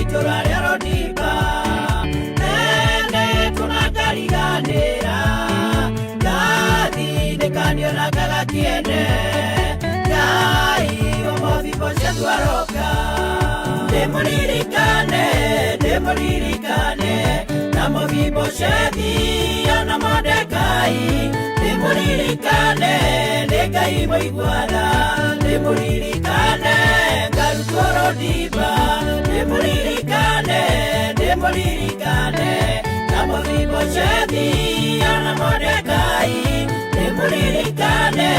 Itũra rĩa Rodiba nene tũnakariganĩra ndatindĩkanio na ngaga kĩene Ngai ũmũthibocethu aroka. Ndĩmũririkane, ndĩmũririkane na Mũbiboshethi ona Mordekai. Ndĩmũririkane nĩ Ngai mũiguana. Ndĩmũririkane ngarutwo Rodiba. Ndĩmũririkane, ndĩmũririkane na Mũbiboshethi ona Mordekai. Ndĩmũririkane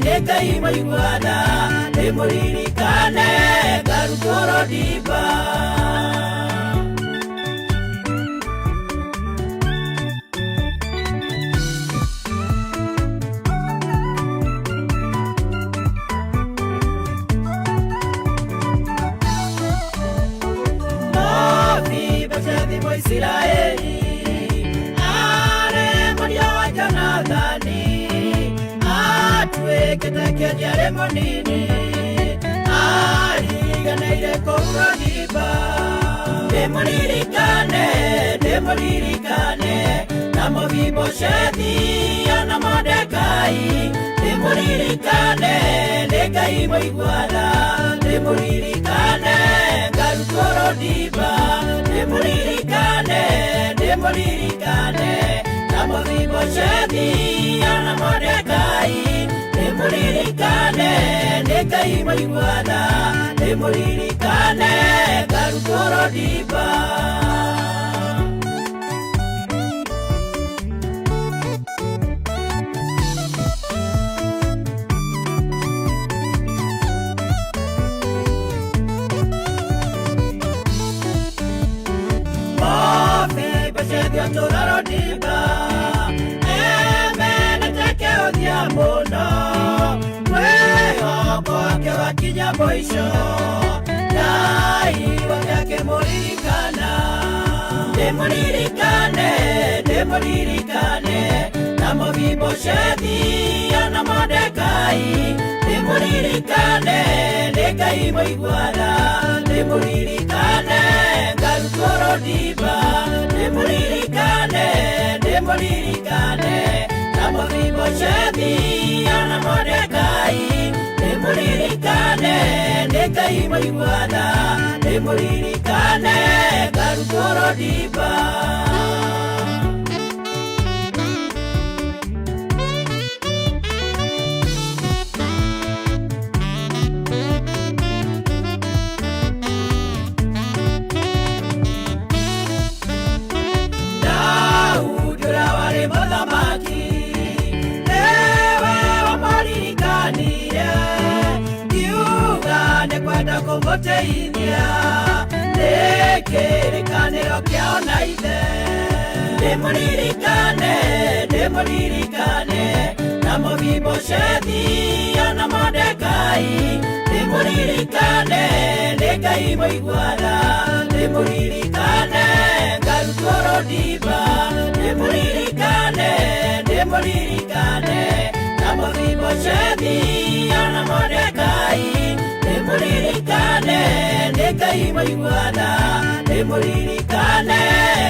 nĩ Ngai mũiguana. Ndĩmũririkane ngarutwo Rodiba. Mefiboshethi Mũisiraeli arĩ mũriũ wa Jonathani, atuĩkĩte kĩonje arĩ mũnini, ariganĩire kũu Rodiba. Ndĩmũririkane, ndĩmũririkane na Mũbiboshethi ona Mordekai. Ndĩmũririkane nĩ Ngai mũiguana. Ndĩmũririkane ngarutwo Rodiba. Ndĩmũririkane, ndĩmũririkane na Mũbiboshethi ona Mordekai. Ndĩmũririkane nĩ Ngai mũiguana. Ndĩmũririkane ngarutwo Rodiba. Mefiboshethi atũra Rodiba emenete kĩhũthia mũno, mwĩhoko wake wakinya mũico, Ngai wake akĩmũririkana. Ndĩmũririkane, ndĩmũririkane na Mũbiboshethi ona Mordekai. Ndĩmũririkane nĩ Ngai mũiguana. Ndĩmũririkane ngarutwo Rodiba. Ndĩmũririkane, ndĩmũririkane na Mũbiboshethi ona Mordekai. Ndĩmũririkane nĩ Ngai mũiguana. Ndĩmũririkane ngarutwo Rodiba. Daudi ũrĩa warĩ mũthamaki nĩwe wamũririkanire, ngiuga nĩ kwenda kũmũteithia nĩ kĩrĩkanĩro kĩao na ithe. Ndĩmũririkane, ndĩmũririkane na Mũbiboshethi ona Mordekai. Ndĩmũririkane nĩ Ngai mũiguana. Ndĩmũririkane ngarutwo Rodiba. Ndĩmũririkane, ndĩmũririkane na Mũbiboshethi ona Mordekai. Ndĩmũririkane nĩ Ngai mũiguana. Ndĩmũririkane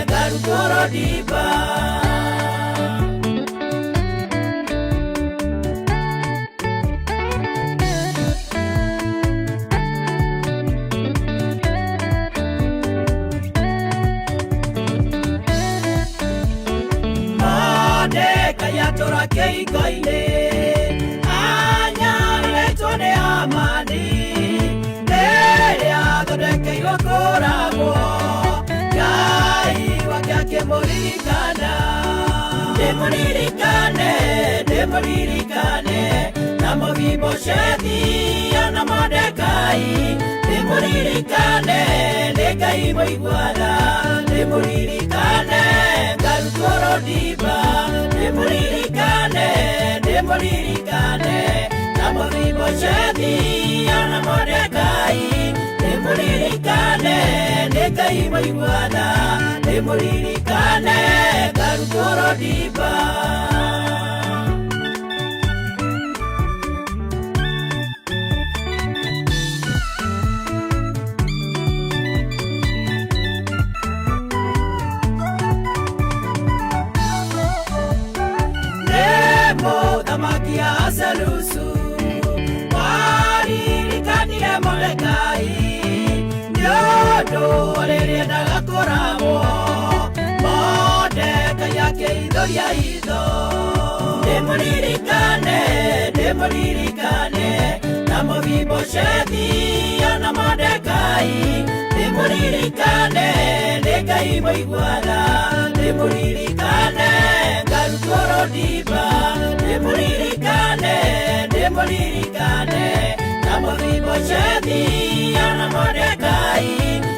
ngarutwo Rodiba. Mordekai atũra kĩhingo-inĩ anyararĩtwo nĩ Hamani, rĩrĩa athondekeirwo kũũragwo, Ngai wake akĩmũririkana. Ndĩmũririkane, ndĩmũririkane na Mũbiboshethi ona Mordekai. Ndĩmũririkane nĩ Ngai mũiguana. Ndĩmũririkane ngarutwo Rodiba. Ndĩmũririkane, ndĩmũririkane na Mũbiboshethi ona Mordekai. Mordekai ndĩmũririkane nĩ Ngai mũiguana ndĩmũririkane ngarutwo Rodiba. Mũthamaki Aselusu waririkanire Mordekai nĩ ũndũ rĩrĩa endaga kũragwo Mordekai akĩhithũria hitho. Ndĩmũririkane ndĩmũririkane na Mefiboshethi ona Mordekai ndĩmũririkane nĩ Ngai mũiguana ndĩmũririkane ngarutwo Rodiba ndĩmũririkane ndĩmũririkane na Mefiboshethi ona Mordekai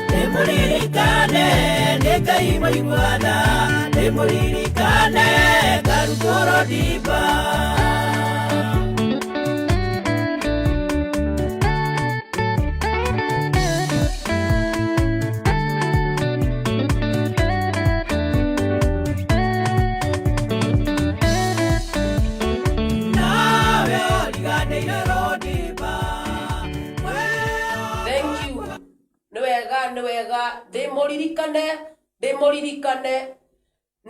ndĩmũririkane nĩ Ngai mũiguana ndĩmũririkane ngarutwo Rodiba. Nawe ũriganĩire Rodiba. Thank you. Nĩ wega nĩ wega ndĩmũririkane ndĩmũririkane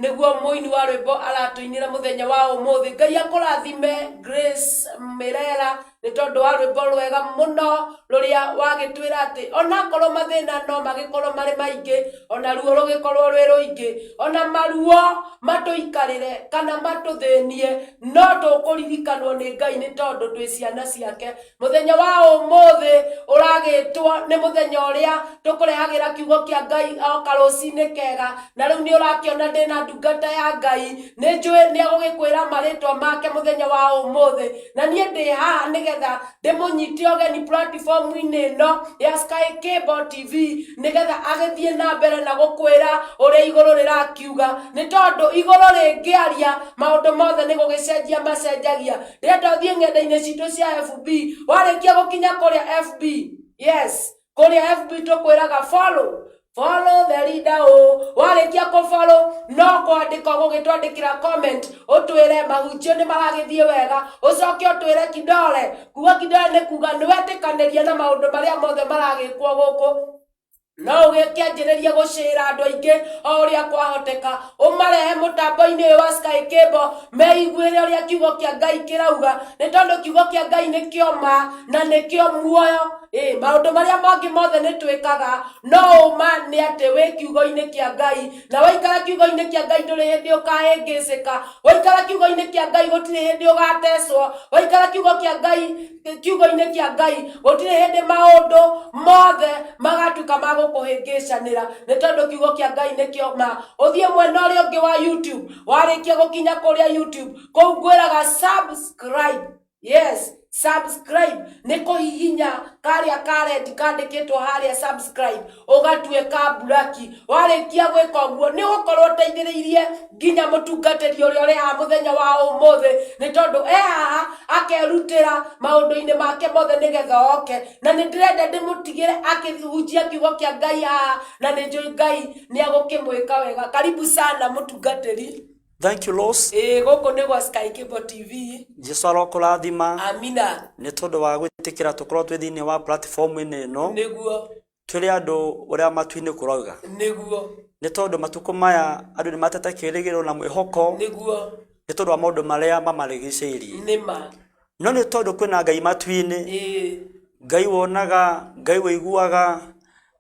nĩguo mũini wa rwĩmbo aratũinĩra mũthenya wa ũmũthĩ. Ngai akũrathime Grace Mirera nĩ tondũ wa rwĩmbo rwega mũno rũrĩa wagĩtwĩra atĩ onakorwo mathĩna no magĩkorwo marĩ maingĩ, ona ruo rũgĩkorwo rwĩ rũingĩ, ona maruo matũikarĩre kana matũthĩnie, no tũkũririkanwo nĩ Ngai nĩ tondũ twĩ ciana ciake. Mũthenya wa ũmũthĩ ũragĩtwo nĩ mũthenya ũrĩa tũkũrehagĩra kiugo kĩa Ngai o karũcinĩ kega, na rĩu nĩ ũrakĩona ndĩna ndungata ya Ngai, nĩ njũĩ nĩ egũgĩkwĩra marĩtwa make mũthenya wa ũmũthĩ, na niĩ ndĩ haha nĩgetha ndĩmũnyite ũgeni platform-inĩ ĩno ya Sky Cable TV nĩgetha agĩthiĩ na mbere na gũkwĩra ũrĩa igũrũ rĩrakiuga, nĩ tondũ igũrũ rĩngĩaria maũndũ mothe nĩ gũgĩcenjia macenjagia. Ndĩrenda ũthiĩ ng'enda-inĩ citũ cia FB, warĩkia gũkinya kũrĩa FB, yes, kũrĩa FB tũkwĩraga follow, follow the leader ũ, warĩkia kũ follow no kwandĩka ũgũgĩtwandĩkĩra comment ũtwĩre mahunjio nĩ maragĩthiĩ wega, ũcoke ũtwĩre kidole, kuga kidole nĩ kuga nĩ wetĩkanĩria na maũndũ marĩa mothe maragĩkwo gũkũ. No ũgĩkĩanjĩrĩria gũcĩra andũ aingĩ o ũrĩa kwahoteka, ũmarehe mũtambo-inĩ ũyũ wa Sky Cable meiguĩre ũrĩa kiugo kĩa Ngai kĩrauga, nĩ tondũ kiugo kĩa Ngai nĩkĩo ma na nĩkĩo muoyo. Maũndũ marĩa mangĩ mothe nĩ twĩkaga, no ũma nĩ atĩ wĩ kiugo-inĩ kĩa Ngai, na waikara kiugo-inĩ kĩa Ngai ndũrĩ hĩndĩ ũkahĩngĩcĩka, waikara kiugo-inĩ kĩa Ngai gũtirĩ hĩndĩ ũgatecwo, waikara kiugo kĩa Ngai kiugo-inĩ kĩa Ngai gũtirĩ hĩndĩ maũndũ mothe magatuĩka ma gũkũhĩngĩcanĩra, nĩ tondũ kiugo kĩa Ngai nĩkĩo ma. Ũthiĩ mwena ũrĩa ũngĩ wa YouTube, warĩkia gũkinya kũrĩa YouTube, kũu ngwĩraga subscribe. Yes, subscribe nĩ kũhihinya karĩa ka red kandĩkĩtwo harĩa subscribe, ũgatuĩka mburaki. Warĩkia gwĩka ũguo nĩ ũgũkorwo ũteithĩrĩirie nginya mũtungatĩri ũrĩa ũrĩ haha mũthenya wa ũmũthĩ, nĩ tondũ e haha akerutĩra maũndũ-inĩ make mothe nĩgetha oke. Na nĩ ndĩrenda ndĩmũtigĩre akĩhunjia kiugo kĩa Ngai haha, na nĩ njũĩ Ngai nĩ egũkĩmwĩka wega. Karibu sana mũtungatĩri. Thank you, Rose. Ĩĩ, gũkũ nĩ gwa Sky Cable TV. Jesu arokũrathima. Amina. Nĩ tondũ wa gwĩtĩkĩra tũkorwo twĩ thĩinĩ wa platform-inĩ ĩno. Nĩguo. Twĩre andũ ũrĩa matu-inĩ kũrauga. Nĩguo. Nĩ tondũ matukũ maya andũ nĩ matete kĩĩrĩgĩrĩro na mwĩhoko. Nĩguo. Nĩ tondũ wa maũndũ marĩa mamarigicĩirie. Nĩma. No nĩ tondũ kwĩna Ngai matu-inĩ. Ĩĩ. Ngai wonaga, Ngai ũiguaga,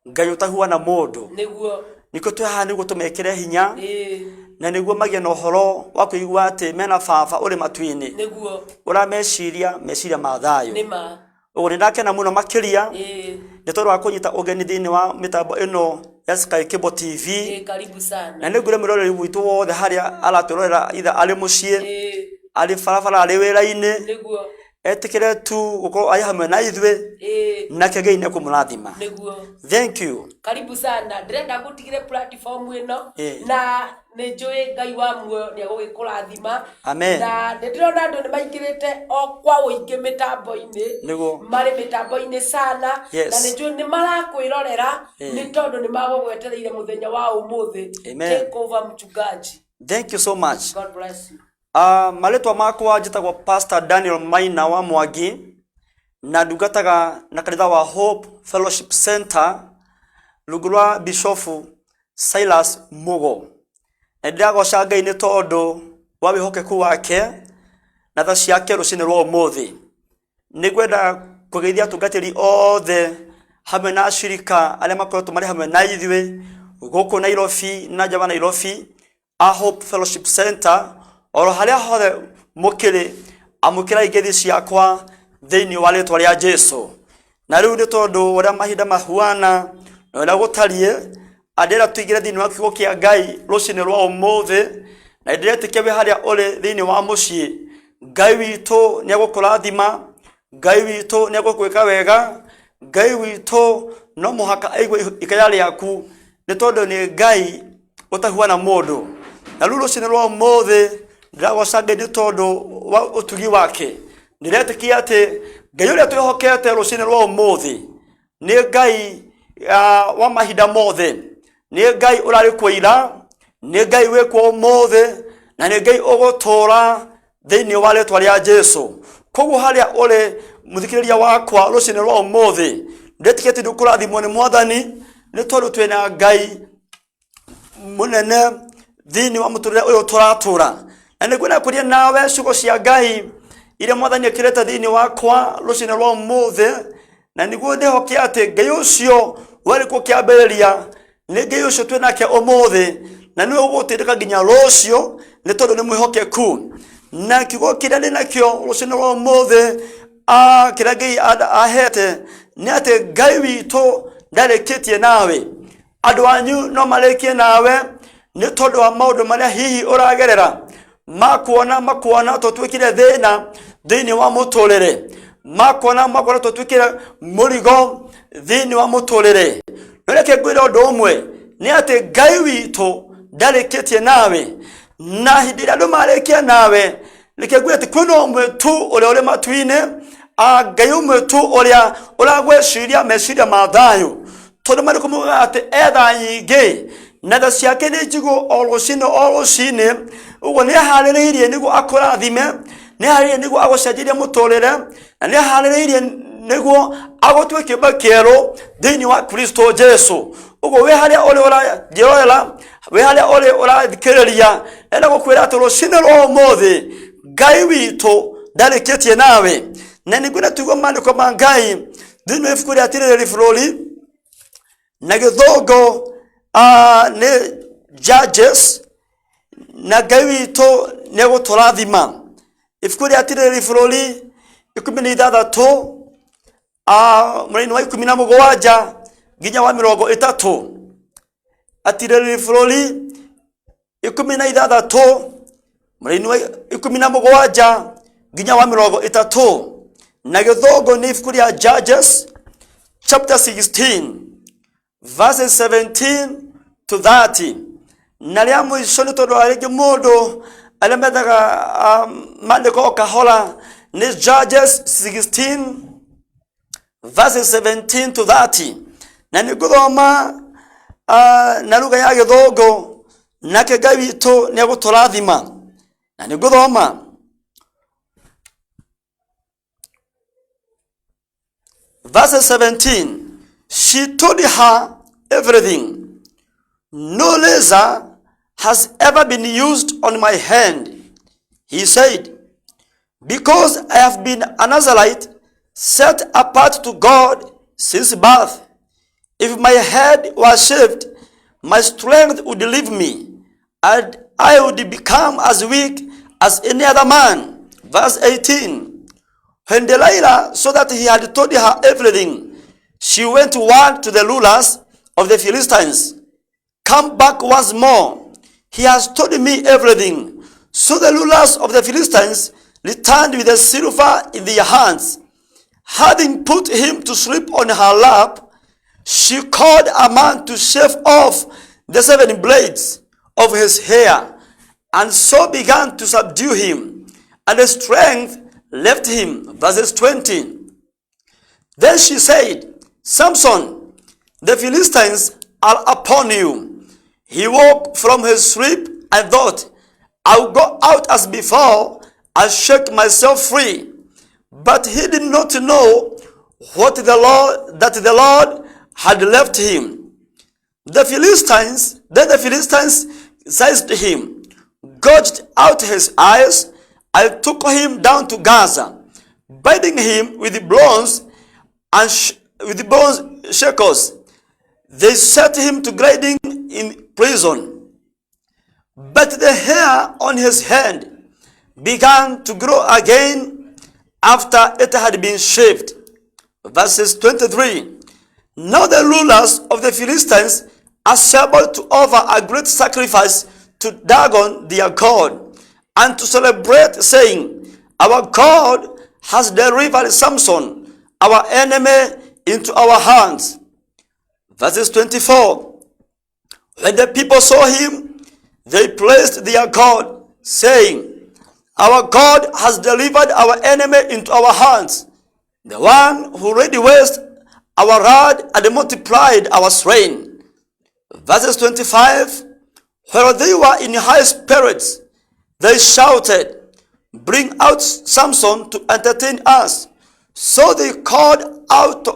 Ngai ũtahuana mũndũ. Nĩguo. Nĩkĩo twĩ haha nĩguo tũmekĩre hinya. Ĩĩ. Na nĩguo magĩe na ũhoro wa kũigua atĩ mena baba ũrĩ matu-inĩ. Nĩguo. Ũrameciria meciria ma thayũ. Nĩma. Ũguo nĩ ndakena mũno makĩria. Ĩĩ. Nĩ tondũ wa kũnyita ũgeni thĩinĩ wa mĩtambo ĩno ya Sky Cable TV. Ĩĩ, karibu sana. Na nĩ ngwĩre mwĩroreri witũ wothe harĩa aratwĩrorera either arĩ mũciĩ, Ĩĩ. arĩ barabara, arĩ wĩra-inĩ. Nĩguo. Etĩkĩre tu gũkorwo arĩ hamwe na ithuĩ. Ĩĩ. Nake Ngai nĩ ekũmũrathima. Nĩguo. Thank you. Karibu sana. Ndĩrenda ngũtigĩre platform ĩno. Ĩĩ. Na Nĩ njũĩ Ngai wa muoyo nĩ agũgĩkũrathima. Amen. Na nĩ ndĩrona andũ nĩ maingĩrĩte o kwa ũingĩ mĩtambo-inĩ. Nĩguo. Marĩ mĩtambo-inĩ sana. Yes. Na nĩ njũĩ nĩ marakwĩrorera nĩ tondũ nĩ magũgwetereire mũthenya wa ũmũthĩ. Amen. Take over mchungaji. Thank you so much. God bless you. Marĩtwa makwa njĩtagwo Pastor Daniel Maina wa Mwangi na ndungataga na kanitha wa Hope Fellowship Center rungu rwa Bishofu Silas Mugo. Na ndĩragoca Ngai nĩ tondũ wa wĩhokeku wake na tha ciake rũcinĩ rwa ũmũthĩ. Nĩ ngwenda kũgeithia atungatĩri othe hamwe na ashirika arĩa makoretwo marĩ hamwe na ithuĩ gũkũ Nairobi na nja wa Nairobi a Hope Fellowship Center oro harĩa hothe mũkĩrĩ, amũkĩrai ngeithi ciakwa thĩinĩ wa rĩtwa rĩa Jesu. Na rĩu nĩ tondũ ũrĩa mahinda mahuana na ũrĩa gũtariĩ, andĩra tũingĩre thĩinĩ wa kiugo kĩa Ngai rũcinĩ rwa ũmũthĩ, na ndĩretĩkia wĩ harĩa ũrĩ thĩinĩ wa mũciĩ, Ngai witũ nĩ egũkũrathima, Ngai witũ nĩ egũkwĩka wega, Ngai witũ no mũhaka aigue ikaya rĩaku, nĩ tondũ nĩ Ngai ũtahuana mũndũ. Na rĩu rũcinĩ rwa ũmũthĩ ndĩragoca Ngai nĩ tondũ wa ũtugi wake. Ndĩretĩkia atĩ Ngai ũrĩa twĩhokete rũcinĩ rwa ũmũthĩ nĩ Ngai wa mahinda mothe, nĩ Ngai ũrarĩ kuo ira, nĩ Ngai wĩkuo ũmũthĩ, na nĩ Ngai ũgũtũũra thĩinĩ wa rĩtwa rĩa Jesu. Koguo harĩa ũrĩ mũthikĩrĩria wakwa rũcinĩ rwa ũmũthĩ, ndĩretĩkia atĩ nĩũkũrathimwo nĩ Mwathani, nĩ tondũ twĩna Ngai mũnene thĩinĩ wa mũtũrĩre ũyũ tũratũra. Na nĩngwenda kũria nawe ciugo cia Ngai iria Mwathani ekĩrĩte thĩinĩ wakwa rũcinĩ rwa ũmũthĩ, na nĩguo ndĩhoke atĩ Ngai ũcio warĩ kuo kĩambĩrĩria nĩ Ngai ũcio twĩ nake ũmũthĩ, na nĩwe ũgũtindĩka nginya rũciũ, nĩ tondũ nĩ mwĩhokeku. Na kiugo kĩrĩa ndĩ nakĩo rũcinĩ rwa ũmũthĩ, kĩrĩa Ngai ahete nĩ atĩ Ngai witũ ndarĩkĩtie nawe. Andũ anyu no marĩkie nawe nĩ tondũ wa maũndũ marĩa hihi ũragerera, makuona makuona tũtuĩkire thĩna thĩinĩ wa mũtũrĩre, makuona makuona tũtuĩkire mũrigo thĩinĩ wa mũtũrĩre. No reke ngwĩre ũndũ ũmwe, nĩ atĩ Ngai witũ ndarĩkĩtie nawe. Na hĩndĩ ĩrĩa andũ marĩkia nawe, reke ngwĩre atĩ kwĩna ũmwe tu ũrĩa ũrĩ matu-inĩ, Ngai ũmwe tu ũrĩa ũragwĩciria meciria ma thayũ, tondũ maandĩko maugaga atĩ etha nyingĩ na tha ciake nĩ njigũ o rũcinĩ o rũcinĩ. Ũguo nĩ aharĩrĩirie nĩguo akũrathime, nĩ aharĩrĩirie nĩguo agũcenjerie mũtũrĩre, na nĩ aharĩrĩirie nĩguo agũtue kĩũmbe kĩerũ thĩinĩ wa Kristo Jesu. Ũguo wĩ harĩa ũrĩ ũranjĩrorera, wĩ harĩa ũrĩ ũrathikĩrĩria, enda gũkwĩra atĩ rũcinĩ rwa ũmũthĩ Ngai witũ ndarĩkĩtie nawe. Na nĩngwenda tũigue maandĩko ma Ngai thĩinĩ wa ibuku rĩa Atirĩrĩri Bũrũri na gĩthũngũ nĩ Judges, na Ngai witũ nĩ egũtũrathima. Ibuku rĩa Atirĩrĩri Bũrũri 16, mũraini wa 17 nginya wa 30. Atirĩrĩri Bũrũri 16, mũraini wa 17 nginya wa 30. Na gĩthũngũ nĩ ibuku rĩa Judges chapter 16 verses 17 to 30. Na rĩa mũico nĩ tondũ wa rĩngĩ mũndũ arĩa methaga maandĩko o kahora, nĩ Judges 16 verses 17 to 30. Na nĩ ngũthoma na lugha ya gĩthũngũ, nake Ngai witũ nĩ egũtũrathima. Na nĩ ngũthoma verse 17. She told her everything. No razor has ever been used on my hand, he said, because I have been a Nazarite set apart to God since birth. If my head was shaved, my strength would leave me, and I would become as weak as any other man. Verse 18. When Delilah saw that he had told her everything, she went word to the rulers of the Philistines. Come back once more. He has told me everything. So the rulers of the Philistines returned with the silver in their hands. Having put him to sleep on her lap, she called a man to shave off the 7 blades of his hair, and so began to subdue him, and his strength left him. Verses 20. Then she said, Samson, the Philistines are upon you. He woke from his sleep and thought, I'll go out as before and shake myself free. But he did not know what the Lord that the Lord had left him. The Philistines, then the Philistines seized him, gouged out his eyes, and took him down to Gaza, binding him with bronze and with bronze shackles. They set him to grinding in prison. But the hair on his head began to grow again after it had been shaved. Verses 23. Now the rulers of the Philistines assembled to offer a great sacrifice to Dagon their god, and to celebrate, saying, Our God has delivered Samson, our enemy, into our hands. Verses 24. When the people saw him, they praised their God, saying, Our God has delivered our enemy into our hands, the one who laid waste our rod and multiplied our slain. Verses 25. While they were in high spirits, they shouted, Bring out Samson to entertain us. So they called out,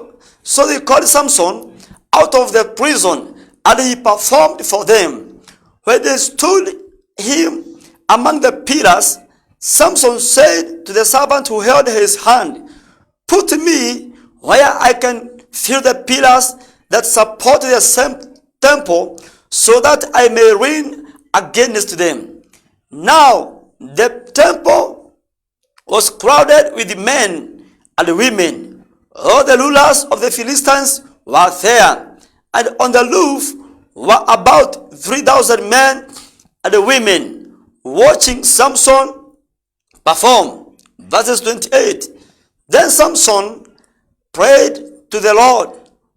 so they called Samson out of the prison, and he performed for them. When they stood him among the pillars, Samson said to the servant who held his hand, Put me where I can feel the pillars that support the same temple, so that I may lean against them. Now the temple was crowded with men and women. All the rulers of the Philistines were there, and on the roof were about 3,000 men and women watching Samson perform. Verses 28. Then Samson prayed to the Lord,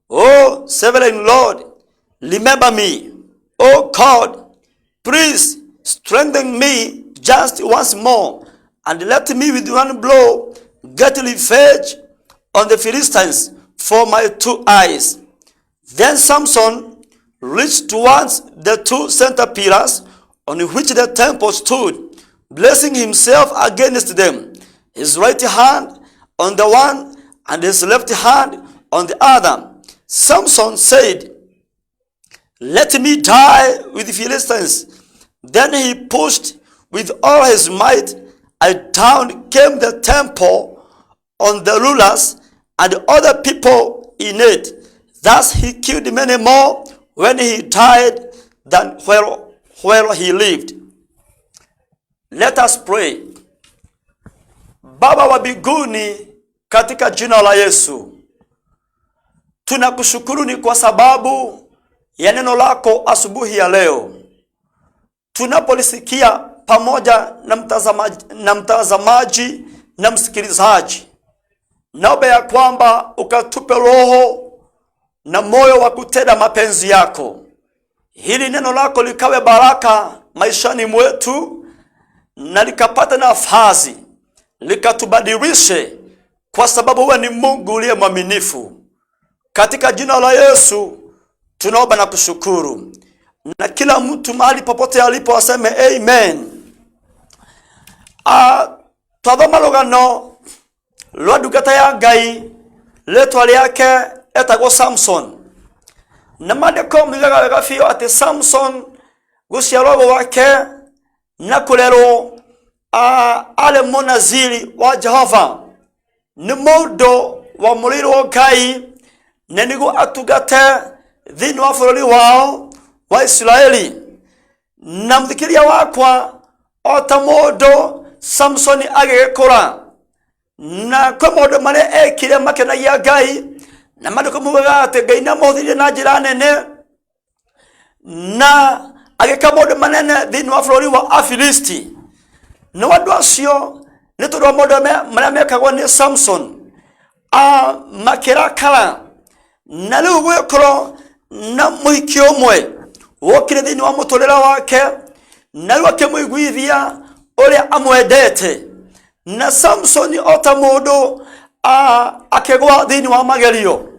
O sovereign Lord, remember me. O God, please strengthen me just once more, and let me with one blow get revenge on the Philistines for my two eyes. Then Samson reached towards the two center pillars on which the temple stood, blessing himself against them, his right hand on the one and his left hand on the other. Samson said, Let me die with the Philistines. Then he pushed with all his might, and down came the temple on the rulers and other people in it. Thus he killed many more when he died than while he lived. Let us pray. Baba wa mbinguni, katika jina la Yesu, tunakushukuru ni kwa sababu ya neno lako asubuhi ya leo. Tunapolisikia pamoja na mtazamaji na msikilizaji, naomba ya kwamba ukatupe roho na moyo wa kutenda mapenzi yako, hili neno lako likawe baraka maishani mwetu na likapata nafasi likatubadilishe, kwa sababu wewe ni Mungu uliye mwaminifu. Katika jina la Yesu tunaomba na kushukuru, na kila mtu mahali popote alipo aseme amen. Twathoma rũgano rwa ndungata ya Ngai rĩtwa rĩake etagwo Samson, na maandĩko miugaga wega biũ atĩ Samson gũciarwo gwake na kũrerwo arĩ mũnaziri wa Jehova, nĩ mũndũ wamũrĩirwo Ngai na nĩguo atungate thĩinĩ wa bũrũri wao wa Isiraeli. Na mũthikĩria wakwa, o ta mũndũ Samsoni agĩgĩkũra, na kwĩ maũndũ marĩa ekire makenagia Ngai, na maandĩko maugaga atĩ Ngai nĩamũhũthĩrire na njĩra nene na agĩka maũndũ manene thĩinĩ wa bũrũri wa Afilisti. No andũ acio, nĩ tondũ wa maũndũ marĩa mekagwo nĩ Samson, makĩrakara, na rĩu gwĩkorwo na mũhiki ũmwe wokire thĩinĩ wa mũtũrĩre wake. Na rĩu akĩmũiguithia ũrĩa amwendete. Na Samsoni o ta mũndũ akĩgwa thĩinĩ wa magerio.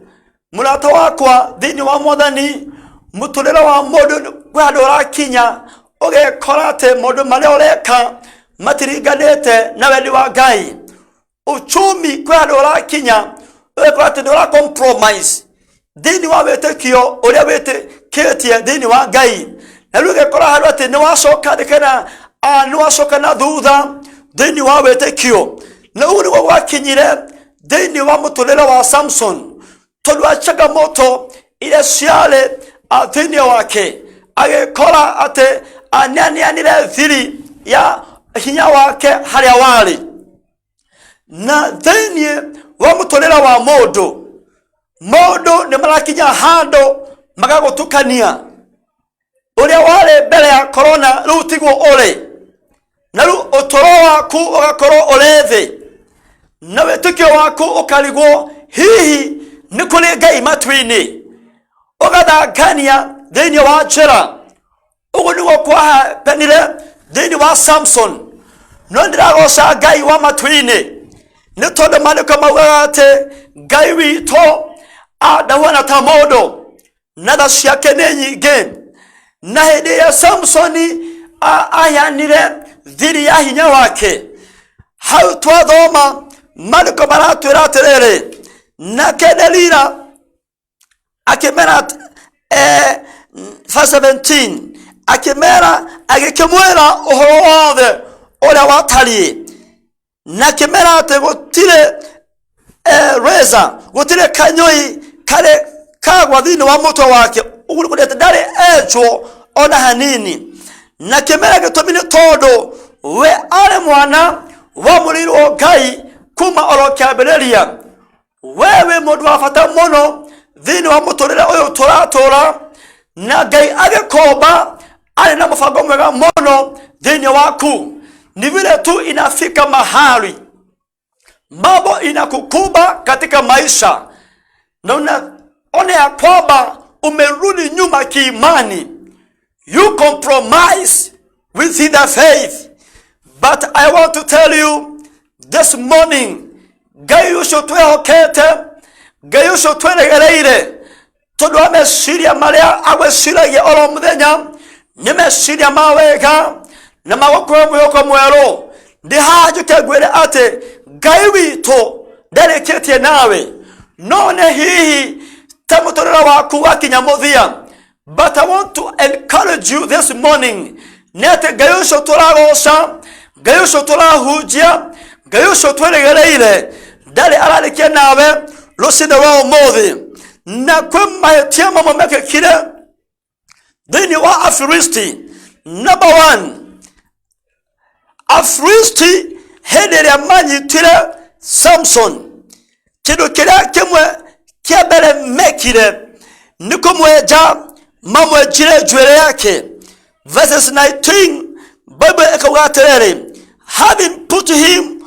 Mũrata wakwa thĩinĩ wa Mwathani, mũtũrĩre wa mũndũ kwĩ handũ ũrakinya ũgekora atĩ maũndũ marĩa ũreka matiringanĩte na wendi wa Ngai. Uchumi kwĩ handũ ũrakinya ũgekora atĩ nĩ ũra compromise thĩinĩ wa wĩtĩkio ũrĩa wĩtĩkĩtie thĩinĩ wa Ngai. Na rĩu ũgekora handũ atĩ nĩ wacoka thĩ kana nĩ wacoka na thutha thĩinĩ wa wĩtĩkio. Na ũguo nĩguo gwakinyire thĩinĩ wa mũtũrĩre wa Samson, tondũ wa changamoto iria ciarĩ thĩinĩ wake, agĩkora atĩ nĩaneanire thiri ya hinya wake harĩa warĩ. Na thĩinĩ wa mũtũrĩre wa mũndũ, maũndũ nĩ marakinya handũ magagũtukania. Ũrĩa warĩ mbere ya korona rĩu tiguo ũrĩ, na rĩu ũtũro waku ũgakorwo ũrĩ thĩ, na wĩtĩkio waku ũkarigwo hihi nĩ kũrĩ Ngai matu-inĩ, ũgathangania thĩinĩ wa njĩra. Ũguo nĩguo kwahapenire thĩinĩ wa Samson. No ndĩragoca Ngai wa matu-inĩ, nĩ tondũ maandĩko maugaga atĩ Ngai witũ ndahuana ta mũndũ, na tha ciake nĩ nyingĩ. Na hĩndĩ ĩrĩa Samsoni aheanire thiri ya hinya wake, hau twathoma maandĩko maratwĩra atĩrĩrĩ, nake Delila akĩmera verse 17, akĩmera agĩkĩmwĩra ũhoro wothe ũrĩa watariĩ, na akĩmera atĩ gũtirĩ reza, gũtirĩ kanyũi karĩ kagwa thĩinĩ wa mũtwe wake. Ũguo nĩ kuonania atĩ ndarĩ enjwo ona hanini. Na kĩmera gĩtũmi nĩ tondũ we arĩ mwana wamũrĩirwo Ngai kuma oro kĩambĩrĩria. We wĩ mũndũ wa bata mũno thĩinĩ wa mũtũrĩre ũyũ tũratũra, na Ngai agĩkomba arĩ na mũbango mwega mũno thĩinĩ waku. Ni vile tu inafika mahali mambo inakukumba katika maisha na unaona ya kwamba umerudi nyuma kiimani, you compromise within the faith. But I want to tell you this morning, Ngai ũcio twĩhokete, Ngai ũcio twĩregereire, tondũ wa meciria marĩa agwĩciragia oro mũthenya nĩ meciria ma wega na magũkũhe mwĩhoko mwerũ. Ndĩ haha njũke ngwĩre atĩ Ngai witũ ndarĩkĩtie nawe, no nĩ hihi ta mũtũrĩre waku wakinya mũthia. But I want to encourage you this morning nĩ atĩ Ngai ũcio tũragoca, Ngai ũcio tũrahunjia, Ngai ũcio twĩrĩgĩrĩire ndarĩ ararĩkia nawe rũcinĩ rwa ũmũthĩ. Na kwĩ mahĩtia mamwe mekĩkire thĩinĩ wa Afilisti. Number one, Afilisti hĩndĩ ĩrĩa manyitire Samson, kĩndũ kĩrĩa kĩmwe kĩa mbere mekire nĩ kũmwenja mamwenjire njuĩrĩ yake. Verses 19, Bible ĩkauga atĩrĩrĩ, having put him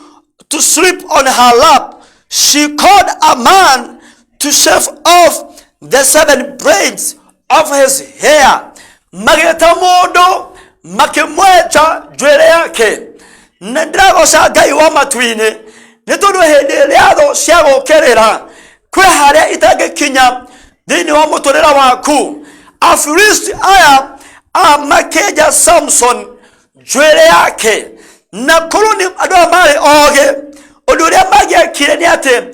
to sleep on her lap, she called a man to shave off the seven braids of his hair. Magĩta mũndũ makĩmwenja njuĩrĩ yake. Na ndĩragoca Ngai wa matu-inĩ, nĩ tondũ hĩndĩ ĩrĩa thũ ciagũkĩrĩra kwĩ harĩa itangĩkinya thĩinĩ wa mũtũrĩre waku. Afilisti aya makĩenja Samson njuĩrĩ yake, na korwo nĩ andũ aya marĩ ogĩ, ũndũ ũrĩa mangĩekire nĩ atĩ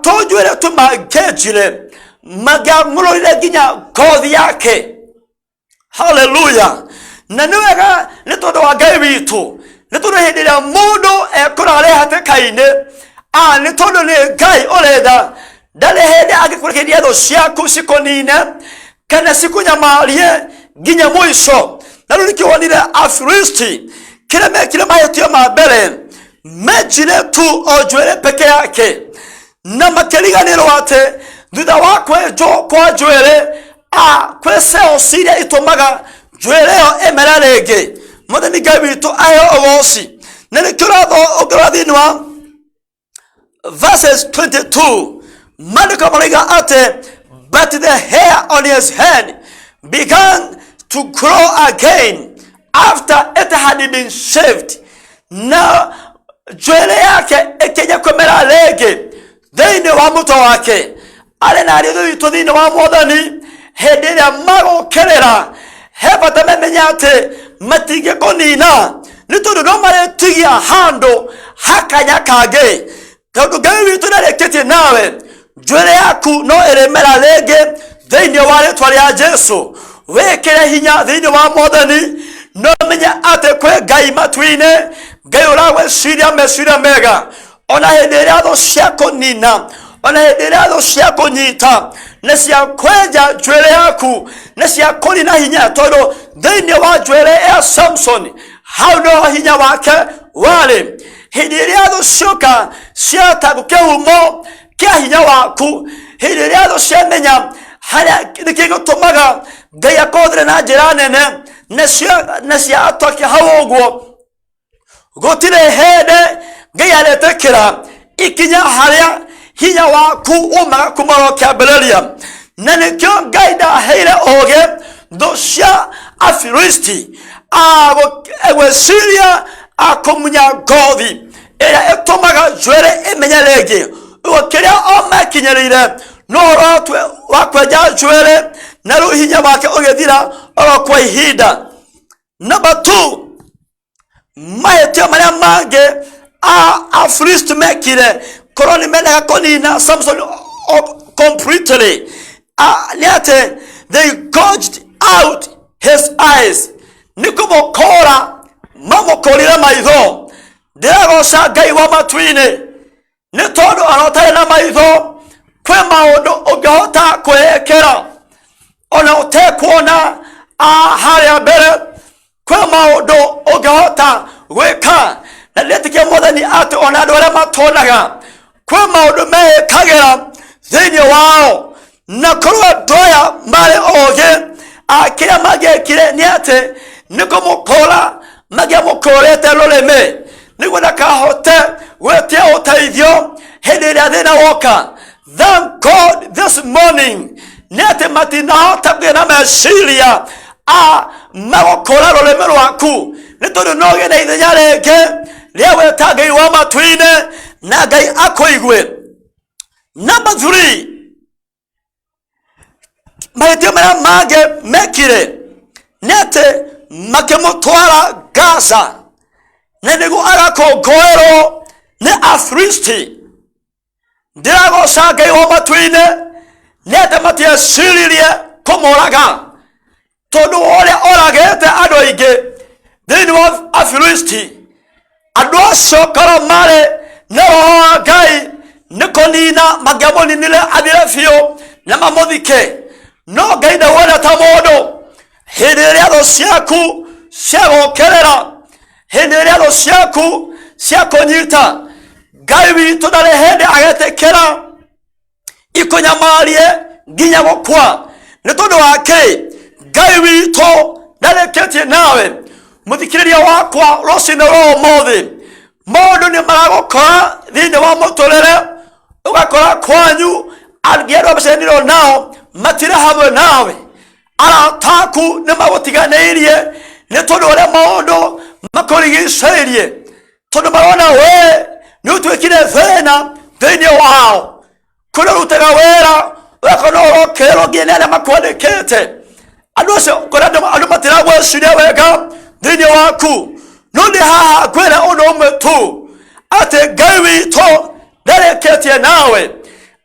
tũnjuĩrĩ tũmangĩenjire mangĩang'ũrũrire nginya ngothi yake. Haleluya! Na nĩ wega nĩ tondũ wa Ngai witũ, nĩ tondũ hĩndĩ ĩrĩa mũndũ ekũrarĩ hatĩka-inĩ, nĩ tondũ nĩ Ngai ũrenda, ndarĩ hĩndĩ angĩkũrekereria thũ ciaku cikũnine kana cikũnyamarie nginya mũico. Na rĩu nĩkĩo wonire Afilisti kĩrĩa mekire mahĩtia ma mbere, menjire tu o njuĩrĩ peke yake, na makĩriganĩrwo atĩ thutha wa kwenjwo kwa njuĩrĩ kwĩ cells iria itũmaga njuĩrĩ ĩyo ĩmere rĩngĩ. Mwathani Ngai witũ aheo ũgoci. Na nĩkĩo ũngĩrora thĩinĩ wa verses 22, maandĩko maroiga atĩ but the hair on his head began to grow again. After it had been shaved, na njuĩrĩ yake ĩkĩnya kũmera rĩngĩ thĩinĩ wa mũtwe wake. Arĩ na ariũ witũ thĩinĩ wa Mwathani, hĩndĩ ĩrĩa magũkĩrĩra, he bata memenye atĩ matingĩkũnina, nĩ tondũ no marĩtigia handũ hakanya kangĩ, tondũ Ngai witũ ndarĩkĩtie nawe. Njuĩrĩ yaku no ĩrĩmera rĩngĩ thĩinĩ wa rĩtwa rĩa Jesu. Wĩkĩre hinya thĩinĩ wa Mwathani, no menye atĩ kwĩ Ngai matu-inĩ, Ngai ũragwĩciria meciria mega. Ona hĩndĩ ĩrĩa thũ cia kũnina, ona hĩndĩ ĩrĩa thũ cia kũnyita nĩ cia kwenja njuĩrĩ yaku, nĩ cia kũnina hinya, tondũ thĩinĩ wa njuĩrĩ ya Samson hau no hinya wake warĩ. Hĩndĩ ĩrĩa thũ cioka ciatagu kĩhumo kĩa hinya waku, hĩndĩ ĩrĩa thũ ciamenya harĩa nĩkĩ gĩtũmaga Ngai akũhũthĩre na njĩra nene, nĩ ciatokia hau ũguo. Gũtirĩ hĩndĩ Ngai aretĩkĩra ikinya harĩa hinya waku umaga kuma ro kĩambĩrĩria. Na nĩkĩo Ngai ndaheire ũũgĩ thũ cia Afilisti gwĩciria akũmunya ngothi ĩrĩa ĩtũmaga njuĩrĩ ĩmenye rĩngĩ. Ũguo kĩrĩa o mekinyĩrĩire no ũhoro wa kwenja njuĩrĩ, na rĩu hinya wake ũgĩthira oro kwa ihinda. Number 2, mahĩtia marĩa mangĩ a Afilisti mekire korwo nĩ mendaga kũnina Samson completely, nĩ atĩ they gouged out his eyes, nĩ kũmũkũra mamũkũrire maitho. Ndĩragoca Ngai wa matu-inĩ nĩ tondũ ona ũtarĩ na maitho kwĩ maũndũ ũngĩhota kwĩĩkĩra ona ũtekuona harĩa mbere. Kwĩ maũndũ ũngĩhota gwĩka, na ndĩretĩkia Mwathani atĩ ona andũ arĩa matonaga kwĩ maũndũ meĩkagĩra thĩinĩ wao. Na korwo andũ aya marĩ ogĩ, kĩrĩa mangĩekire nĩ atĩ nĩ kũmũkũra mangĩamũkũrĩte rũrĩmĩ nĩguo ndakahote gwĩtia ũteithio hĩndĩ ĩrĩa thĩna woka. Thank God this morning nĩ atĩ matinahota kũgĩa na meciria a magũkũra rũrĩmĩ rwaku, nĩ tondũ no ũgĩe na ithenya rĩngĩ rĩa gwĩta Ngai wa matu-inĩ na Ngai akũigue. Number 3, mahĩtia marĩa mangĩ mekire nĩ atĩ makĩmũtwara Gaza na nĩguo agakũngũĩrwo nĩ Afilisti. Ndĩragoca Ngai wa matu-inĩ nĩ atĩ matieciririe kũmũraga, tondũ ũrĩa oragĩte andũ aingĩ thĩinĩ wa Afilisti, andũ acio korwo marĩ na roho wa Ngai nĩ kũnina mangĩamũninire athire biũ na mamũthike. No Ngai ndawona ta mũndũ. Hĩndĩ ĩrĩa thũ ciaku ciagũkĩrĩra, hĩndĩ ĩrĩa thũ ciaku ciakũnyita, Ngai witũ ndarĩ hĩndĩ agetĩkĩra ikũnyamarie nginya gũkua. Nĩ tondũ wa kĩ? Ngai witũ ndarĩkĩtie nawe. Mũthikĩrĩria wakwa, rũcinĩ rwa ũmũthĩ maũndũ nĩ maragũkora thĩinĩ wa mũtũrĩre, ũgakora kwanyu angĩ andũ macemanĩrio nao matirĩ hamwe nawe, arata aku nĩ magũtiganĩirie nĩ tondũ ũrĩa maũndũ makũrigicĩirie, tondũ marona we nĩ ũtuĩkire thĩna thĩinĩ wao. Kũrĩa ũrutaga wĩra ũgakorwo no ũrokerwo nginya nĩ arĩa makwandĩkĩte. Andũ acio kũrĩa andũ matiragwĩciria wega thĩinĩ waku. No ndĩ haha ngwĩra ũndũ ũmwe tu, atĩ Ngai witũ ndarĩkĩtie nawe.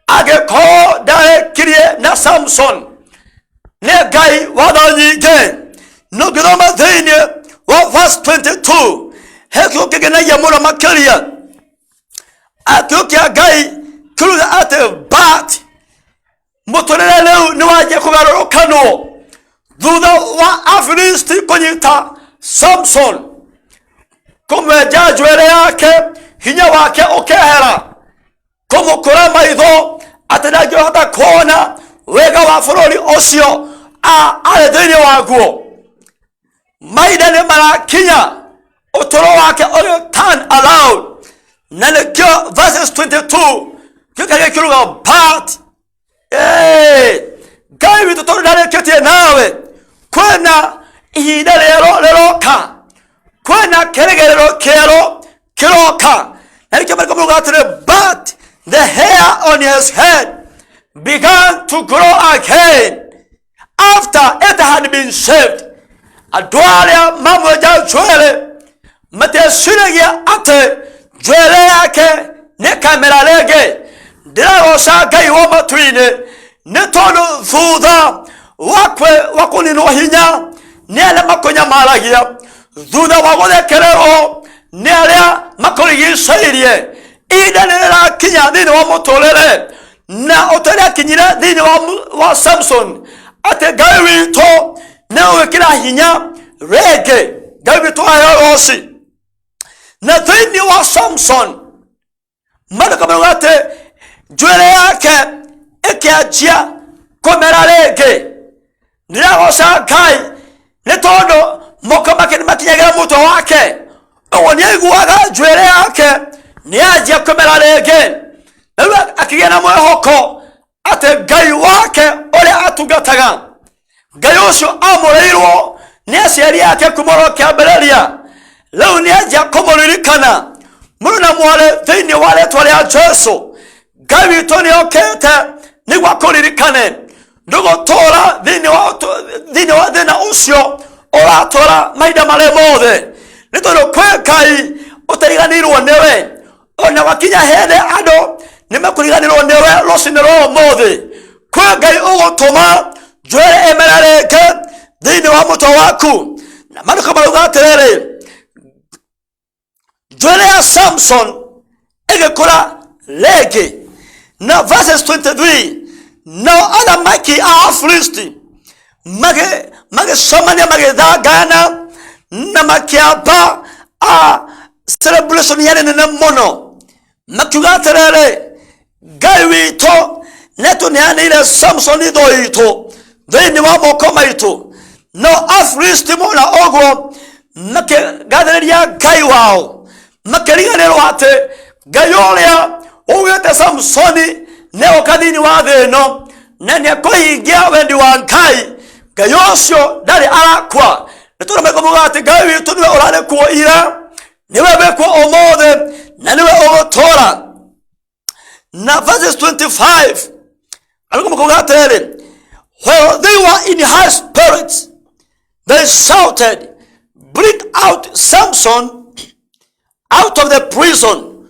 Angĩkorwo ndarĩkirie na Samson, nĩ Ngai wa tha nyingĩ. No ngĩthoma thĩinĩ wa verse 22, he kiugo kĩngenagia mũno makĩria. Kiugo kĩa Ngai kĩruga atĩ but mũtũrĩre rĩu nĩ wanjia kũgarũrũkanwo thutha wa Afilisti kũnyita Samson, kũmwenja njuĩrĩ yake, hinya wake ũkehera, kũmũkũra maitho atĩ ndangĩhota kuona wega wa bũrũri ũcio arĩ thĩinĩ waguo. Mahinda nĩ marakinya ũtũro wake ũyũ turn around, na nĩkĩo verses 22 kĩo kĩruga but Ngai witũ tondũ ndarĩkĩtie nawe, kwĩna Ihinda rĩerũ rĩroka, kwĩna kĩrĩgĩrĩro kĩerũ kĩroka. Na nĩkĩo marĩko mauga atĩrĩ, but the hair on his head began to grow again after it had been shaved. Andũ arĩa mamwenja njuĩrĩ matieciragia atĩ njuĩrĩ yake nĩ kamera rĩngĩ. Ndĩragoca Ngai wa matu-inĩ nĩ tondũ thutha wa kũninwo hinya nĩ arĩa makũnyamaragia, thutha wa gũthekererwo nĩ arĩa makũrigicĩirie, ihinda nĩ rĩrakinya thĩinĩ wa mũtũrĩre na ũtũrĩakinyire thĩinĩ wa Samson atĩ Ngai witũ nĩ ũgwĩkĩra hinya rĩngĩ. Ngai witũ aheo roci. Na thĩinĩ wa Samson maandĩko marauga atĩ njuĩrĩ yake ĩkĩanjia kũmera rĩngĩ. Ndĩragoca Ngai nĩ tondũ moko make nĩ makinyagĩra mũtwe wake, ũguo nĩ aiguaga njuĩrĩ yake nĩ yanjia kũmera rĩngĩ. Na rĩu akĩgĩa na mwĩhoko atĩ Ngai wake ũrĩa atungataga, Ngai ũcio amũrĩirwo nĩ aciari ake kuma oro kĩambĩrĩria, rĩu nĩ anjia kũmũririkana. Mũrũ na mwarĩ, thĩinĩ wa rĩtwa rĩa Jesu, Ngai witũ nĩ okĩte nĩguo akũririkane. Ndũgũtũra thĩinĩ wa thĩna ũcio ũratũra mahinda marĩa mothe, nĩ tondũ kwĩ Ngai ũtariganĩirwo nĩwe. Ona gwakinya hĩndĩ andũ nĩ mekũriganĩrwo nĩwe rũcinĩ rwa ũmũthĩ, kwĩ Ngai ũgũtũma njuĩrĩ ĩmere rĩngĩ thĩinĩ wa mũtwe waku. Na maandĩko marauga atĩrĩrĩ, njuĩrĩ ya Samson ĩgĩkũra rĩngĩ. Na verses 23, nao athamaki a Afilisti magĩcemania, magĩthangana na makĩamba a celebration yarĩ nene mũno, makiuga atĩrĩrĩ, Ngai witũ nĩatũneanĩire Samsoni thũ itũ thĩinĩ wa moko maitũ. No Afilisti mona ũguo makĩgathĩrĩria Ngai wao, makĩriganĩrwo atĩ Ngai ũrĩa ũgĩte Samsoni nĩegũka thĩinĩ wa thĩ ĩno na nĩekũhingia wendi wa Ngai. Ngai ũcio ndarĩ arakua, nĩ tondũ mekũmuga atĩ Ngai witũ nĩwe ũrarĩ kuo ira, nĩwe wĩkuo ũmũthĩ, na nĩwe ũgũtũũra. Na verses 25 ariko mukuga atĩrĩrĩ, while they were in high spirits they shouted, bring out Samson out of the prison,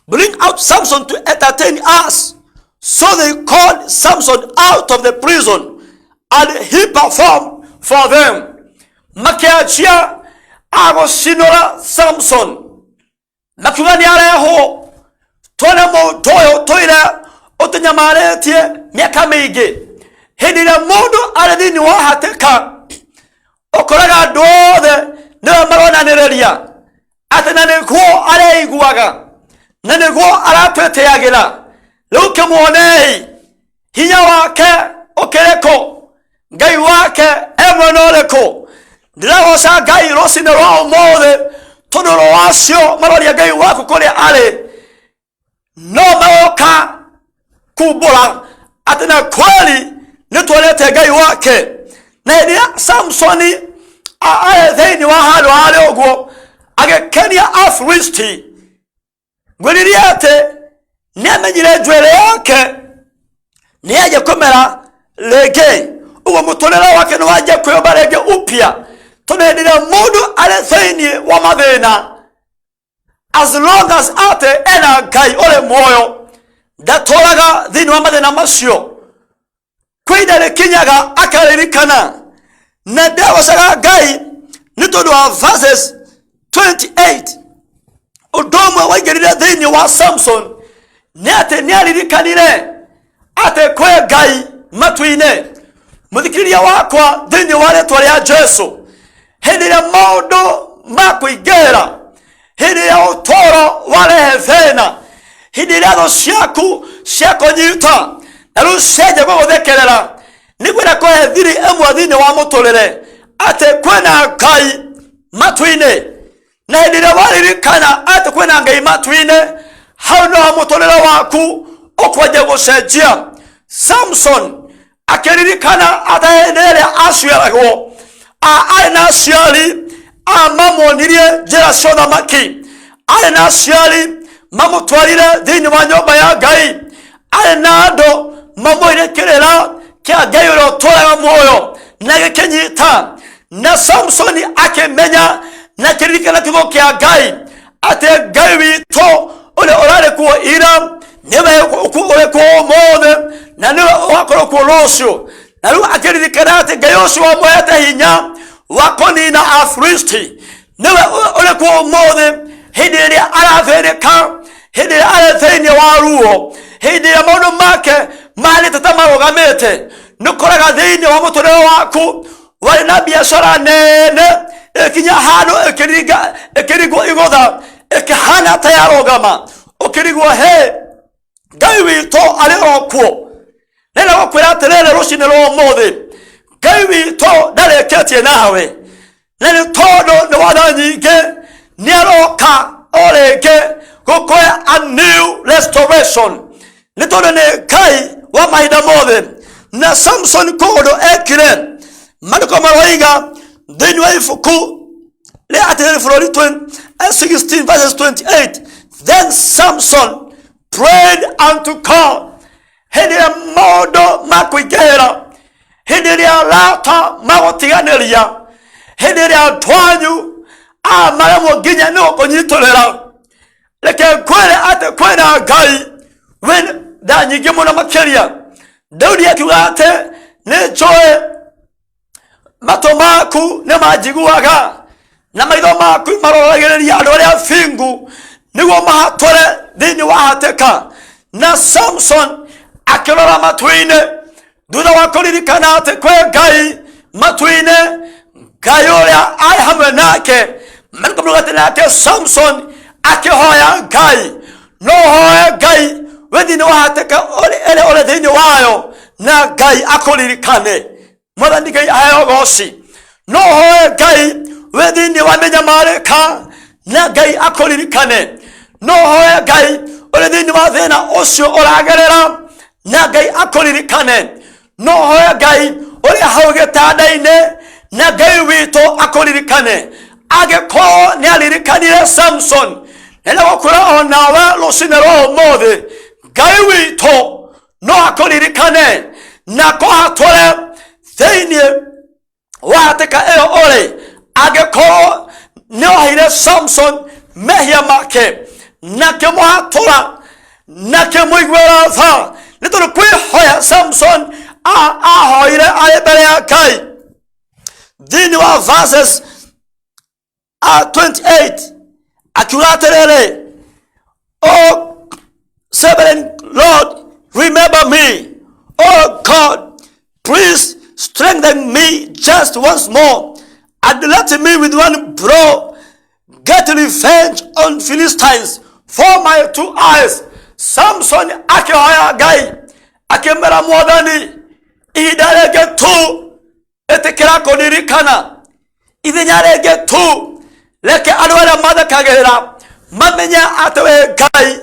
bring out Samson to entertain us. So they called Samson out of the prison and he performed for them. Makĩanjia agũcinũra Samson, makiuga nĩ arehwo tuone mũndũ ũyũ tũire ũtũnyamarĩtie mĩaka mĩingĩ. Hĩndĩ ĩrĩa mũndũ arĩ thĩinĩ wa hatĩka, ũkoraga andũ othe nĩwe maronanĩrĩria atĩ na nĩguo areiguaga na nĩguo aratwĩtĩagĩra. Rĩu kĩmuonei hinya wake ũkĩrĩkũ, Ngai wake e mwena ũrĩkũ? Ndĩragoca Ngai rũcinĩ rwa ũmũthĩ tondũ ro acio maroria Ngai waku kũrĩa arĩ no magoka kumbũra atĩ na kweli nĩ tuonete Ngai wake. Na hĩndĩ ĩrĩa Samsoni arĩ thĩinĩ wa handũ harĩ ũguo agĩkenia Afilisti, ngwĩririe atĩ nĩ amenyire njuĩrĩ yake nĩ yanjia kũmera rĩngĩ, ũguo mũtũrĩre wake nĩ wanjia kwĩyũmba rĩngĩ upya, tondũ hĩndĩ ĩrĩa mũndũ arĩ thĩinĩ wa mathĩna, as long as atĩ ena Ngai ũrĩ muoyo, ndatũraga thĩinĩ wa mathĩna macio. Kwĩ ihinda rĩkinyaga akaririkana. Na ndĩragocaga Ngai nĩ tondũ wa verses 28, ũndũ ũmwe waingĩrire thĩinĩ wa Samson nĩ atĩ nĩ aririkanire atĩ kwĩ Ngai matu-inĩ. Mũthikĩrĩria wakwa, thĩinĩ wa rĩtwa rĩa Jesu, hĩndĩ ĩrĩa maũndũ makũingĩra, hĩndĩ ĩrĩa ũtũũro warehe thĩna, hĩndĩ ĩrĩa thũ ciaku ciakũnyita na rĩu cianjia gũgũthekerera, nĩngwenda kũhe thiri ĩmwe thĩinĩ wa mũtũrĩre atĩ kwĩna Ngai matu-inĩ. Na hĩndĩ ĩrĩa waririkana atĩ kwĩna Ngai matu-inĩ, hau noho mũtũrĩre waku ũkwanjia gũcenjia. Samson akĩririkana atĩ hĩndĩ ĩrĩa aciaragwo Arĩ na aciari mamuonirie njĩra cia ũthamaki, arĩ na aciari mamũtwarire thĩinĩ wa nyũmba ya Ngai, arĩ na andũ mamwĩrire kĩrĩra kĩa Ngai ũrĩa ũtũraga muoyo na gĩkĩnyita. Na Samsoni akĩmenya na kĩririkana kiugo kĩa Ngai atĩ Ngai witũ ũrĩa ũrarĩ kuo ira nĩwe ũrĩ kuo ũmũthĩ na nĩwe ũgakorwo kuo rũciũ. Na rĩu akĩririkana atĩ Ngai ũcio wamũhete hinya wa kũnina Afilisti nĩwe ũrĩ kuo ũmũthĩ, hĩndĩ ĩrĩa arathĩnĩka, hĩndĩ ĩrĩa arĩ thĩinĩ wa ruo, hĩndĩ ĩrĩa maũndũ make marĩte ta marũgamĩte. Nĩ ũkoraga thĩinĩ wa mũtũrĩre waku warĩ na biacara nene, ĩkinya handũ ĩkĩringa ĩkĩringwo igũtha, ĩkĩhana ta yarũgama, ũkĩrigwo, he Ngai witũ arĩ o kuo? Nĩna gũkwĩra atĩrĩrĩ rũcinĩ rwa ũmũthĩ, Ngai witũ ndarĩkĩtie nawe, na nĩ tondũ nĩ watha nyingĩ nĩ aroka o rĩngĩ gũkũhe a new restoration, nĩ tondũ nĩ Ngai wa mahinda mothe. Na Samson kũndũ ekire, maandĩko maroiga thĩinĩ wa ibuku rĩa Atĩrĩrĩ Bũrũri 16 verses 28, "Then Samson prayed unto God." Hĩndĩ ĩrĩa maũndũ makũingĩhĩra, hĩndĩ ĩrĩa arata magũtiganĩria, hĩndĩ ĩrĩa andũ anyu maremwo nginya nĩ gũkũnyitũrĩra, reke ngwĩre atĩ kwĩna Ngai wĩ tha nyingĩ mũno makĩria. Daudi akiuga atĩ nĩ njũĩ matũ maku nĩ manjiguaga na maitho maku maroragĩrĩria andũ arĩa bingu nĩguo mahatũre thĩinĩ wa hatĩka. Na Samson akĩrora matu-inĩ thutha wa kũririkana atĩ kwĩ Ngai matu-inĩ, Ngai ũrĩa arĩ hamwe nake. Marĩkũmũruga atĩ nake Samson akĩhoya Ngai. No ũhoe Ngai wĩ thĩinĩ wa hatĩka ĩrĩa ũrĩ thĩinĩ wayo na Ngai akũririkane. Mwathani Ngai aheo goci. No ũhoe Ngai wĩ thĩinĩ wa mĩnyamarĩka na Ngai akũririkane. No ũhoe Ngai ũrĩ thĩinĩ wa thĩna ũcio ũragerera na Ngai akũririkane. No ũhoe Ngai ũrĩ hau gĩtanda-inĩ na Ngai witũ akũririkane. Angĩkorwo nĩ aririkanire Samson, nĩ gũkwĩra o nawe rũcinĩ rwa ũmũthĩ Ngai witũ no akũririkane na kũhatũre thĩinĩ wa hatĩka ĩyo ũrĩ, angĩkorwo nĩ oheire Samson mehia make na kĩmũhatũra na kĩmũiguĩra tha, nĩ tondũ kwĩhoya Samson ahoire arĩ mbere ya Ngai. Thĩinĩ wa verses 28 akiuga atĩrĩrĩ, "O sovereign Lord, remember me. Oh God, please strengthen me just once more and let me with one blow get revenge on Philistines for my two eyes." Samson akĩhoya Ngai akĩmera, Mwathani, ihinda rĩngĩ tu ĩtĩkĩra kũririkana, ithenya rĩngĩ tu reke andũ arĩa mathekagĩrĩra mamenye atĩ wĩ Ngai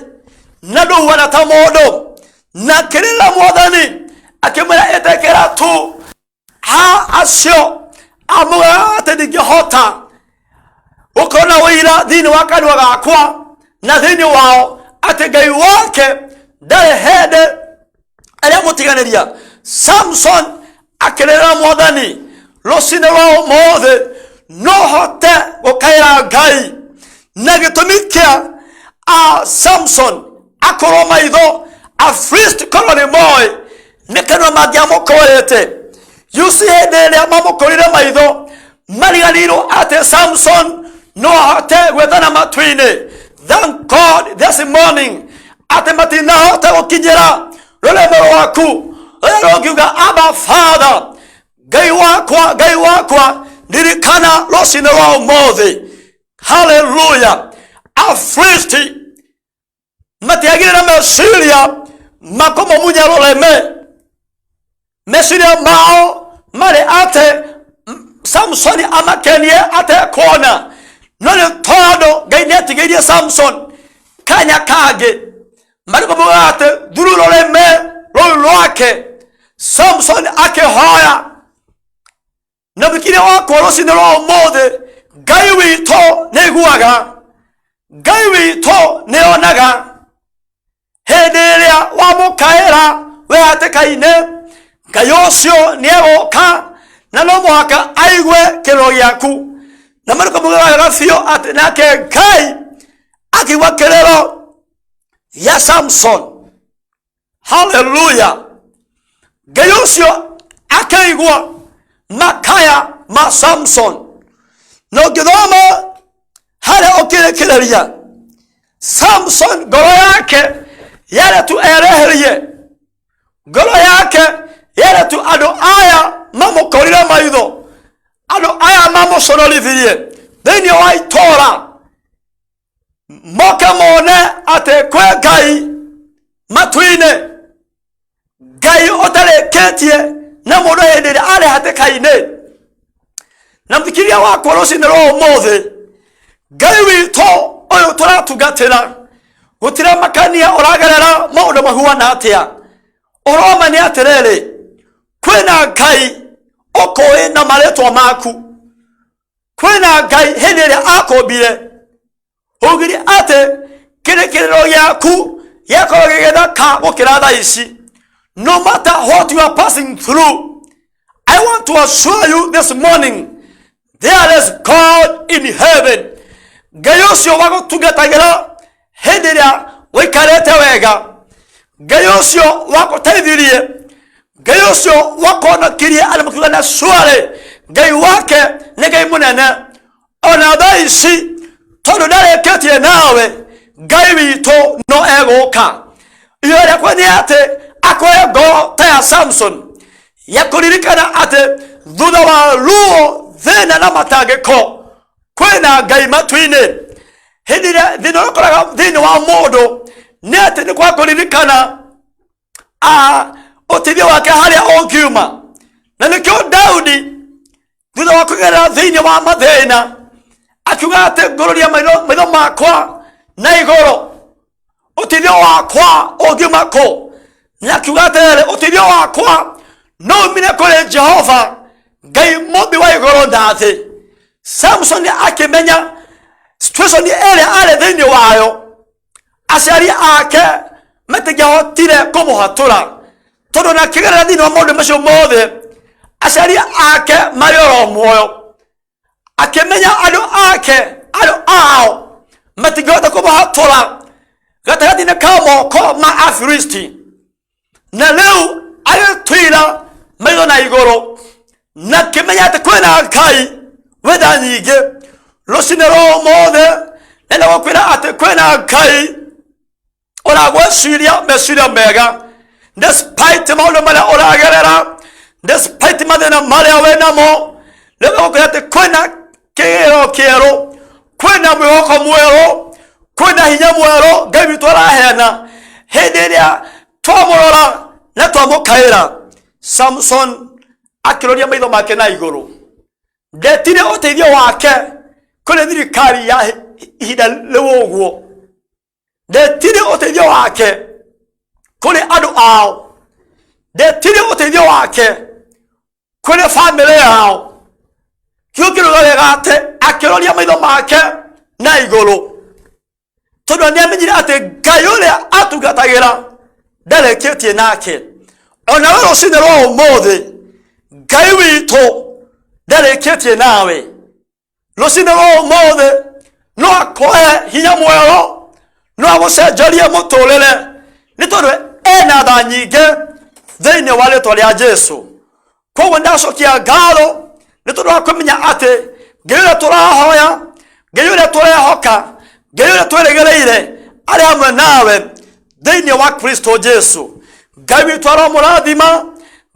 na ndũhuana ta mũndũ. Na kĩrĩra Mwathani akĩmwĩra, ĩtĩkĩra tu ha acio amugaga atĩ ndingĩhota gũkorwo na ũira thĩinĩ wa kanua gakwa na thĩinĩ wao atĩ Ngai wake ndarĩ hĩndĩ arĩa mũtiganĩria. Samson akĩrĩra Mwathani. Rũcinĩ rwa ũmũthĩ no hote gũkaĩra Ngai, na gĩtũmi kĩa a Samson akorwo maitho, Afilisti korwo nĩ moĩ nĩ kanua mangĩamũkũrĩte. You see, hĩndĩ ĩrĩa mamũkũrire maitho mariganĩirwo atĩ Samson no ahote gwĩthana matu-inĩ. Thank God this morning atĩ matinahota gũkinyĩra rũrĩmĩ rwaku rũrĩa rũngiuga, "Abba Father, Ngai wakwa, Ngai wakwa, ndirikana rũcinĩ rwa ũmũthĩ." Haleluya! Afilisti matiagire na meciria makũmũmunya rũrĩmĩ. Meciria mao marĩ atĩ Samsoni amakenie atekuona, no nĩ tondũ Ngai nĩ atigĩirie Samson kanya kangĩ, marĩ kũmuga atĩ thuru rũrĩmĩ rũu rwake. Samson akĩhoya. Na mũthikĩrĩria wakwa, rũcinĩ rwa ũmũthĩ, Ngai witũ nĩ aiguaga, Ngai witũ nĩ onaga hĩndĩ ĩrĩa wamũkaĩra wĩ hatĩka-inĩ. Ngai ũcio nĩ egũka na no mũhaka aigue kĩrĩro gĩaku. Na marĩko mugaga wega biũ atĩ nake Ngai akĩigua kĩrĩro gĩa Samson. Haleluya! Ngai ũcio akĩigua makaya ma Samson. Na ũngĩthoma harĩa ũkĩrĩkĩrĩria, Samson ngoro yake yarĩ tu ereherie, ngoro yake yarĩ tu andũ aya mamũkorire maitho, andũ aya mamũconorithirie thĩinĩ wa itũũra, moke mone atĩ kwĩ Ngai matu-inĩ, Ngai ũtarĩkĩtie na mũndũ hĩndĩ ĩrĩa arĩ hatĩka-inĩ. Na mũthikĩrĩria wakwa, rũcinĩ rwa ũmũthĩ, Ngai witũ ũyũ tũratungatĩra, gũtiramakania ũragerera maũndũ mahuana atĩa, ũroma nĩ atĩrĩrĩ, kwĩna Ngai ũkũĩ na marĩtwa maku. Kwĩna Ngai hĩndĩ ĩrĩa akũmbire ugire atĩ kĩrĩkĩrĩro gĩaku gĩakorwo gĩgĩthaka gũkĩra thaa ici. No matter what you are passing through, I want to assure you this morning, there is God in heaven. Ngai ũcio wagũtungatagĩra hĩndĩ ĩrĩa wĩikarĩte wega, Ngai ũcio wagũteithirie, Ngai ũcio wakonokirie arĩa makiuga na cuarĩ Ngai wake nĩ Ngai mũnene, ona thaa ici tondũ ndarĩkĩtie nawe, Ngai witũ no egũka. Ihoya rĩakwa nĩ atĩ akũhe ngoro ta ya Samson ya kũririkana atĩ thutha wa ruo, thĩna na matangĩko, kwĩna Ngai matu-inĩ. Hĩndĩ ĩrĩa thĩna ũrĩa ũkoraga thĩinĩ wa mũndũ nĩ atĩ nĩ kwa kũririkana ũteithio wake harĩa ũngiuma. Na nĩkĩo Daudi, thutha wa kũgerera thĩinĩ wa mathĩna, akiuga atĩ ngũrũria maitho makwa na igũrũ, ũteithio wakwa ũngiuma kũ? Na akiuga atĩrĩrĩ, ũteithio wakwa no umire kũrĩ Jehova Ngai, mũmbi wa igũrũ na thĩ. Samson akĩmenya situation ĩrĩa arĩ thĩinĩ wayo, aciari ake matingĩahotire kũmũhatũra, tondũ na akĩgerera thĩinĩ wa maũndũ macio mothe, aciari ake marĩ oro muoyo. Akĩmenya andũ ake, andũ ao matingĩhota kũmũhatũra gatagatĩ-inĩ ka moko ma Afilisti. Na rĩu agĩtwira maitho na igũrũ na kĩmenya atĩ kwĩna Ngai wĩtha nyingĩ. Rũcinĩ rwa ũmũthĩ nenda gũkwĩra atĩ kwĩna Ngai ũragwĩciria meciria mega, despite maũndũ marĩa ũragerera, despite mathĩna marĩa wĩ namo. Rĩu gũkwĩra atĩ kwĩna kĩgĩro kĩerũ, kwĩna mwĩhoko mwerũ, kwĩna hinya mwerũ Ngai witũ araheana hĩndĩ ĩrĩa twamũrora na twamũkaĩra. Samson akĩroria maitho make na igũrũ, ndetire ũteithio wake kũrĩ thirikari ya ihinda rĩu ũguo, ndetire ũteithio wake kũrĩ andũ ao, ndetire ũteithio wake kũrĩ bamĩrĩ yao. Kĩu kĩruga wega atĩ akĩroria maitho make na igũrũ, tondũ nĩ amenyire atĩ Ngai ũrĩa atungatagĩra ndarĩkĩtie nake. Ona we rũcinĩ rwa ũmũthĩ, Ngai witũ ndarĩkĩtie nawe. Rũcinĩ rwa ũmũthĩ no akũhe hinya mwerũ, no agũcenjerie mũtũrĩre, nĩ tondũ ena tha nyingĩ thĩinĩ wa rĩtwa rĩa Jesu. Koguo ndacokia ngatho nĩ tondũ wa kũmenya atĩ Ngai ũrĩa tũrahoya, Ngai ũrĩa tũrehoka, Ngai ũrĩa twĩrĩgĩrĩire arĩ hamwe nawe thĩinĩ wa Kristo Jesu. Ngai witũ aromũrathima,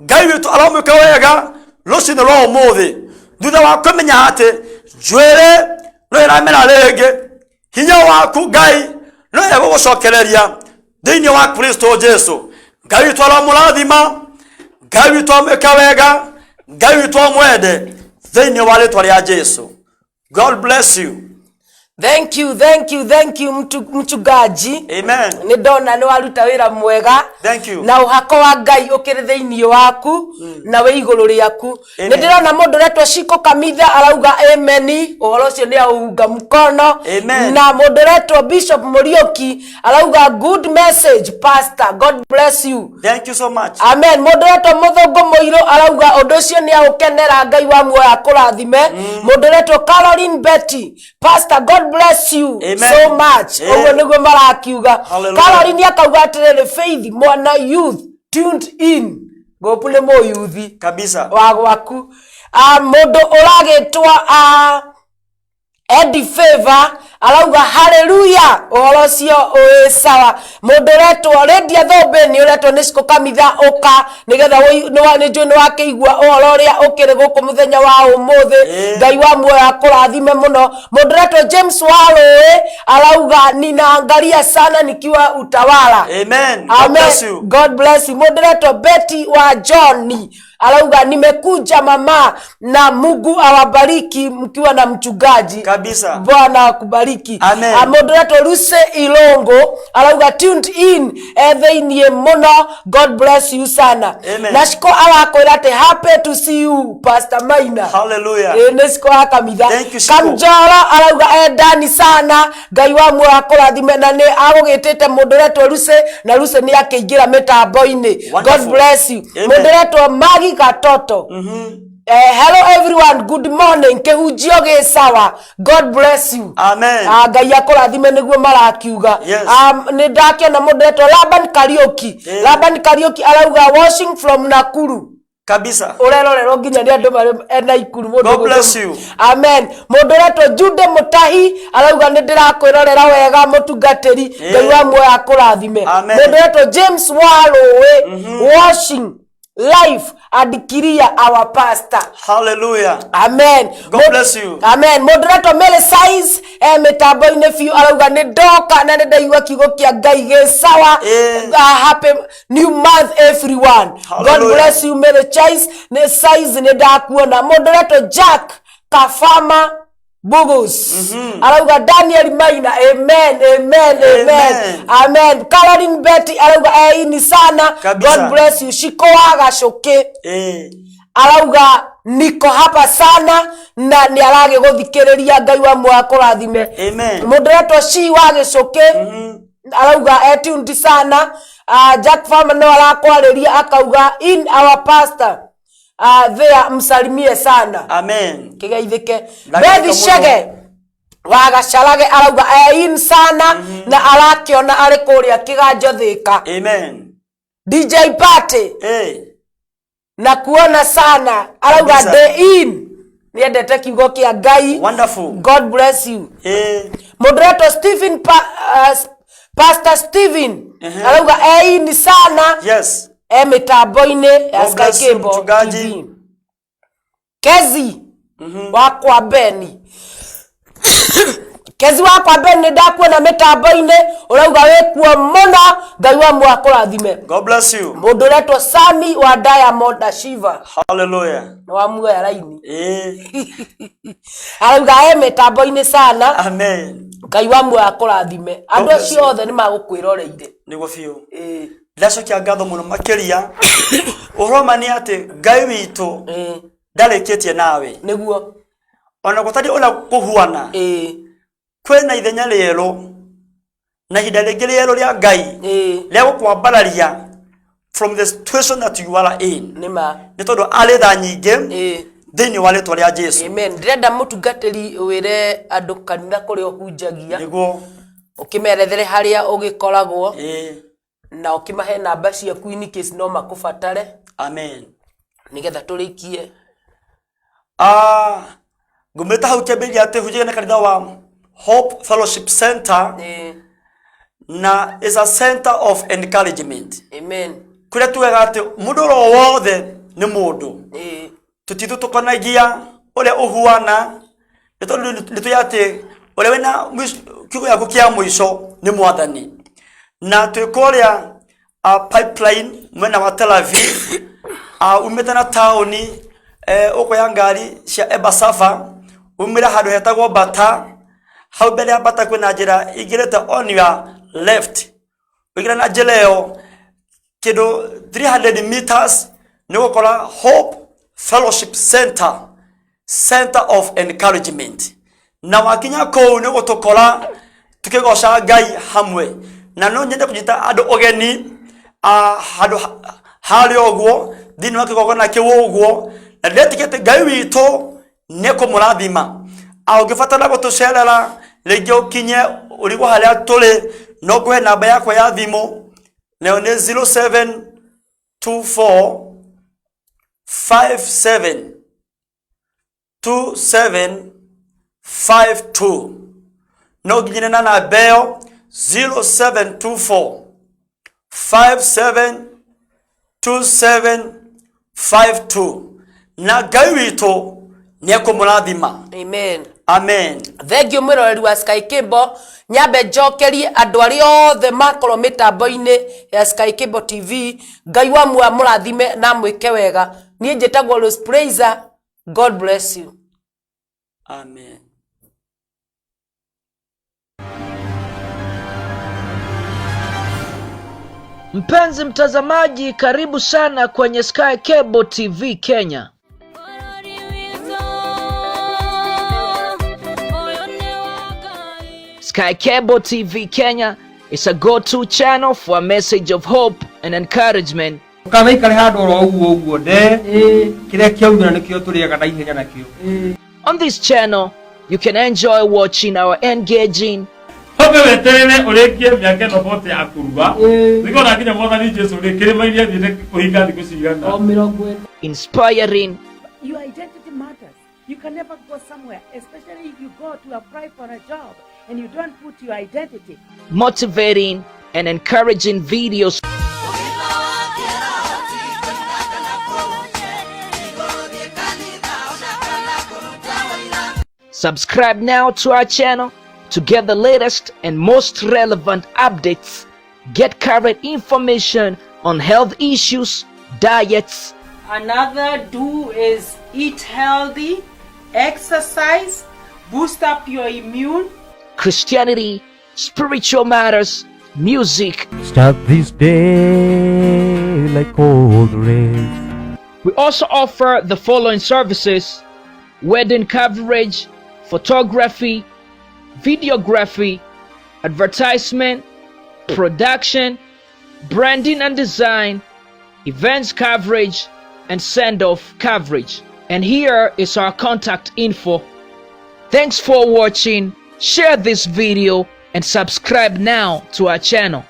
Ngai witũ aromwĩka wega rũcinĩ rwa ũmũthĩ, thutha wa kũmenya atĩ njuĩrĩ no ĩramera rĩngĩ, hinya waku Ngai no egũgũcokereria thĩinĩ wa Kristo Jesu. Ngai witũ aromũrathima, Ngai witũ amwĩka wega, Ngai witũ amwende thĩinĩ wa rĩtwa rĩa Jesu. God bless you. Thank you, thank you, thank you mchungaji. Amen. Nĩ ndona nĩ waruta wĩra mwega. Thank you. Na ũhako wa Ngai ũkĩrĩ thĩinĩ waku na wĩ igũrũ rĩaku. Nĩ Amen. ndĩrona mũndũ ũretwo Shiko Kamitha arauga ameni, ũhoro ũcio nĩ aunga mkono. Amen. Na mũndũ ũretwo Bishop Mũriũki arauga good message pastor, God bless you. Thank you so much. Amen. Mũndũ ũretwo Mũthũngũ Mũirũ arauga ũndũ ũcio nĩ aũkenera, Ngai wa muoyo akũrathime. Mũndũ ũretwo Caroline Betty, pastor, God bless you Amen. so much. Amen. Ũguo nĩguo marakiuga. Hallelujah. Caroline akauga atĩrĩrĩ, Faith mwana youth tuned in, ngũpu nĩ mũyuthi Kabisa. Wa gwaku. Ah, mũndũ ũragĩtwa Eddie Favor arauga haleluya, ũhoro ũcio wĩ sawa. Mũndũ ũretwo Lydia Thũmbĩ nĩ ũretwo nĩ Cikũ Kamitha ũka nĩgetha nĩ njũĩ nĩ wakĩigua ũhoro ũrĩa ũkĩrĩ gũkũ mũthenya wa ũmũthĩ. Ngai wa muoyo akũrathime mũno. Mũndũ ũretwo James Warũĩ arauga ninaangalia sana nikiwa Utawala. Amen. God Amen. bless you. God bless you. Mũndũ ũretwo Betty wa Johnny arauga nimekuja mama, na Mungu awabariki mkiwa na mchungaji. Kabisa. Bwana akubariki. Amen. Ah, mũndũ ũretwo Lucy Ilongo arauga tuned in e thĩiniĩ mũno, God bless you sana. Amen. Na Ciko arakwĩra atĩ happy to see you, Pastor Maina. Hallelujah. Ĩ, nĩ Ciko wa kamitha. Thank you, Ciko. Kamjoro arauga endani sana, Ngai wa muoyo akũrathime, na nĩ agũgĩtĩte mũndũ ũretwo Lucy, na Lucy nĩ akĩingĩra mĩtambo-inĩ. God Wonderful. bless you. Amen. Mũndũ ũretwo Magi Gatoto. Hello everyone, good morning. Kĩhunjio gĩ sawa. God bless you. Amen. Ah, Ngai akũrathime nĩguo marakiuga. Yes. Nĩ ndakĩona mũndũ ũretwo Laban Kariũki. Laban Kariũki arauga watching from Nakuru. Kabisa. Ũrerorerwo nginya nĩ andũ marĩ ena ikuru mũndũ God bless ũgwĩtwo- you. Amen. Mũndũ ũretwo Jude Mũtahi arauga nĩ ndĩrakwĩrorera wega mũtungatĩri, Ngai wa muoyo akũrathime. Amen. Mũndũ ũretwo James Warũĩ, watching life and clear our pastor. Hallelujah. Amen. God bless you. Amen. Mũndũ ũretwo Mary Size e mĩtambo-inĩ biũ arauga nĩ ndoka na nĩ ndaigua kiugo kĩa Ngai gĩ sawa. Happy new month everyone. God Hallelujah. bless you, Mary Chase. Nĩ Size nĩ ndakuona. Mũndũ ũretwo Jack Kafama Bugus arauga Daniel Maina, amen, amen, amen. Amen. Amen. Caroline Betty arauga eini sana. Kabisa. God bless you. Shiko wa Gacũkĩ arauga niko hapa sana na nĩ aragĩgũthikĩrĩria, Ngai wa muoyo akũrathime. Amen. Mũndũ ũretwo Shi wa Gĩcũkĩ arauga etuned sana. Jack Farmer no arakwarĩria akauga in our pastor there msalimie sana. Amen. Kĩgeithĩke. Ndagĩka Bethi mũno. Chege wa Gacharage arauga ein sana na arakĩona arĩ kũrĩa Kĩganjo Thĩka. Amen. DJ Party na kuona sana arauga Kabisa. day in nĩendete kiugo kĩa Ngai. Wonderful. God bless you. Mũndũ ũretwo Stephen Pastor Stephen arauga eini sana e mĩtambo-inĩ ya God bless Sky you, Cable mchungaji. TV. Kezi wa kwa Beni, Kezi wa kwa Beni, nĩ ndakuona mĩtambo-inĩ, ũrauga wĩkuo mũno, Ngai wa muoyo akũrathime. God bless you. Mũndũ ũretwo Sami wa Diamond na Shiva Hallelujah. nĩ wamuoya raini. Arauga e mĩtambo-inĩ sana. Amen. Ngai wa muoyo akũrathime. Andũ bless acio othe nĩ magũkwĩroreire. Nĩguo biũ. Ndacokia ngatho mũno makĩria. Ũhoro ma nĩ atĩ Ngai witũ ndarĩkĩtie nawe. Nĩguo. Ona gũtariĩ ũrĩa kũhuana, kwĩna ithenya rĩerũ na ihinda rĩngĩ rĩerũ rĩa Ngai rĩa gũkwambararia from the situation that you are in. Nĩ ma. Nĩ tondũ arĩ tha nyingĩ thĩinĩ wa rĩtwa rĩa Jesu. Amen. Ndĩrenda mũtungatĩri wĩre andũ kanitha kũrĩa ũhunjagia. Nĩguo. Ũkĩmerethere harĩa ũgĩkoragwo na ũkĩmahe namba ciaku in case no makũbatare. Amen. Nĩgetha tũrĩkie. Ah, ngũmĩte hau kĩambĩrĩria atĩ hunjagia na kanitha wa Hope Fellowship Center na is a center of encouragement. Amen. Kũrĩa tugaga atĩ mũndũ oro wothe nĩ mũndũ. Tũtithutũkanagia ũrĩa ũhuana nĩ tondũ nĩ tũĩ atĩ ũrĩa wĩna kiugo gĩaku kĩa mũico nĩ Mwathani. Na twĩ kũrĩa Pipeline mwena wa Tel Aviv, umĩte na taũni, ũkoya ngari cia Embassava umĩre handũ hetagwo Bata. Hau mbere ya Bata kwĩna njĩra ingĩrĩte on your left. Ũingĩre na njĩra ĩyo kĩndũ 300 meters nĩ ũgũkora Hope Fellowship Center, Center of Encouragement. Na wakinya kũu nĩ ũgũtũkora tukĩgoca Ngai hamwe. Na no nyende kũnyita andũ ũgeni handũ harĩa ũguo thĩinĩ wa kĩgongona kĩu ũguo, na ndĩretĩkĩtie Ngai witũ nĩ kũmũrathima. Ũngĩbatara gũtũcerera rĩngĩ ũkinye ũrigwo harĩa tũrĩ, no ngũhe namba yakwa ya thimũ, nayo nĩ 0724 57 2752. No nginyire na namba ĩyo 0724 57 2752, na Ngai witũ nĩ ekũmũrathima. Amen. Amen. Thengiũ mwĩroreri wa Sky Cable. Nyambe njokerie andũ arĩa othe makorwo mĩtambo-inĩ ya Sky Cable TV. Ngai wa muoyo amũrathime na amwĩke wega. Niĩ njĩtagwo Rose Praiser. God bless you. Amen. Mpenzi mtazamaji, karibu sana kwenye Sky Cable TV Kenya. Bũrũri witũ ũyũ nĩ wa Ngai. Sky Cable TV Kenya is a go-to channel for a message of hope and encouragement. Ndũkanaikare handũ oro ũguo ũguo nde kĩrĩa kĩaumĩra nĩkĩo tũrĩaga na ihenya nakĩo. On this channel, you can enjoy watching our engaging Wambe weterere ũrĩkie mĩaka ĩno bote ya kũrua nĩguo na nginya mwathani Jesu rĩ kĩrĩma-inĩ athiĩte kũhinga thikũ cigana. Inspiring, Your identity matters. You can never go somewhere, especially if you go to apply for a job and you don't put your identity. Motivating, and encouraging videos. Subscribe now to our channel to get the latest and most relevant updates. Get current information on health issues, diets, Another do is eat healthy, exercise, boost up your immune. Christianity, spiritual matters, music. Start this day like all the rest. We also offer the following services: wedding coverage, photography, videography, advertisement, production, branding and design, events coverage, and send-off coverage. And here is our contact info. Thanks for watching. Share this video and subscribe now to our channel.